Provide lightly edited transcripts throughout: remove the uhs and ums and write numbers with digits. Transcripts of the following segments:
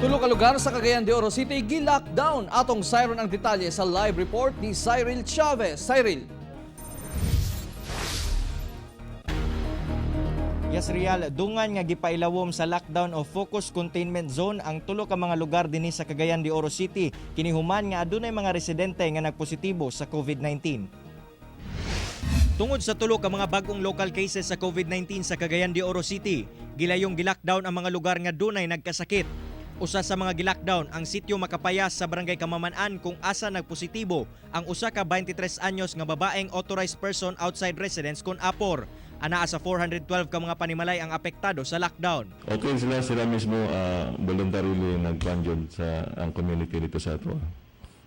Tulo ka lugar sa Cagayan de Oro City gi-lockdown. Atong sayron ang detalye sa live report ni Cyril Chavez. Cyril. Yes, Real, dungan nga gipailawom sa lockdown o focus containment zone ang tulo ka mga lugar dinhi sa Cagayan de Oro City. Kini human nga adunay mga residente nga nagpositibo sa COVID-19. Tungod sa tulo ka mga bag-ong local cases sa COVID-19 sa Cagayan de Oro City, gilayong gilockdown ang mga lugar nga dunay nagkasakit. Usa sa mga gilockdown ang sitio Makapayas sa Barangay Kamaman-an kung asa nagpositibo ang usa ka 23 anyos nga babaeng authorized person outside residence kon APOR. Anaa sa 412 ka mga panimalay ang apektado sa lockdown. Okay sila sila mismo voluntarily nagkuan jud sa ang community dito sa ato.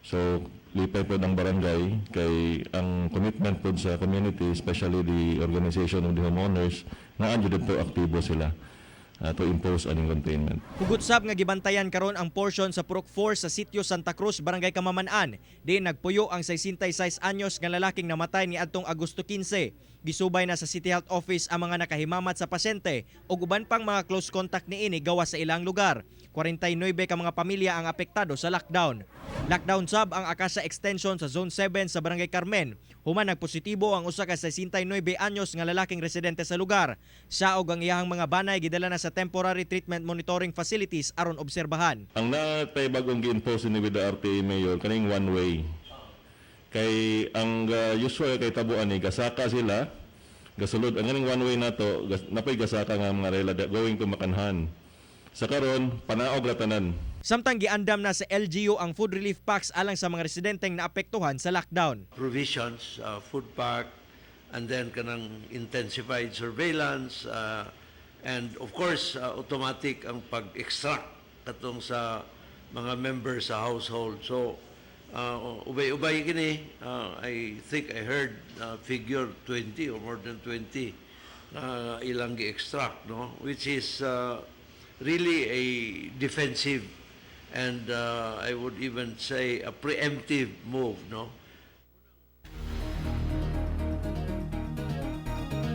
So lipay pod ang barangay kay ang commitment pod sa community, especially the organization of the homeowners, na andyan po aktibo sila to impose aning containment. Hugot sab nga gibantayan karon ang portion sa Purok 4 sa sitio Santa Cruz, Barangay Kamaman-an. Di nagpuyo ang 66 anyos nga lalaking namatay niadtong Agosto 15. Gisubay na sa City Health Office ang mga nakahimamat sa pasyente ug uban pang mga close contact niini gawas sa ilang lugar. 49 ka mga pamilya ang apektado sa lockdown. Lockdown sab ang Acacia Extension sa Zone 7 sa Barangay Carmen. Human nagpositibo ang usa ka 69 anyos nga lalaking residente sa lugar. Siya og ang iyahang mga banay gidala na sa temporary treatment monitoring facilities aron obserbahan. Ang natay bagong gi-impose ni with the RTA, Mayor, kaning one way. Kay ang usual kay tabuan ni gasaka sila, gasulod ang kaning one way nato, napay gasaka nga mga rela going to Macanhan. Sa karon panaog ra tanan. Samtang giandam na sa LGU ang food relief packs alang sa mga residenteng naapektuhan sa lockdown. Provisions, food pack, and then kanang intensified surveillance, and of course, automatic ang pag-extract katong sa mga members sa household. So, ubay-ubay kini, I think I heard figure 20 or more than 20 na ilang gi-extract, no? Which is really a defensive and I would even say a preemptive move, no?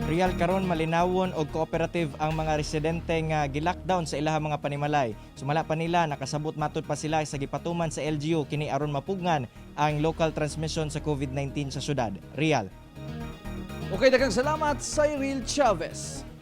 Real, karon malinawon og cooperative ang mga residente nga gilockdown sa ilahang mga panimalay. Sumala pa nila, nakasabot matud pa sila sa gipatuman sa LGU kini aron mapugngan ang local transmission sa COVID-19 sa syudad. Real. Okay, daghang salamat, Cyril Chavez.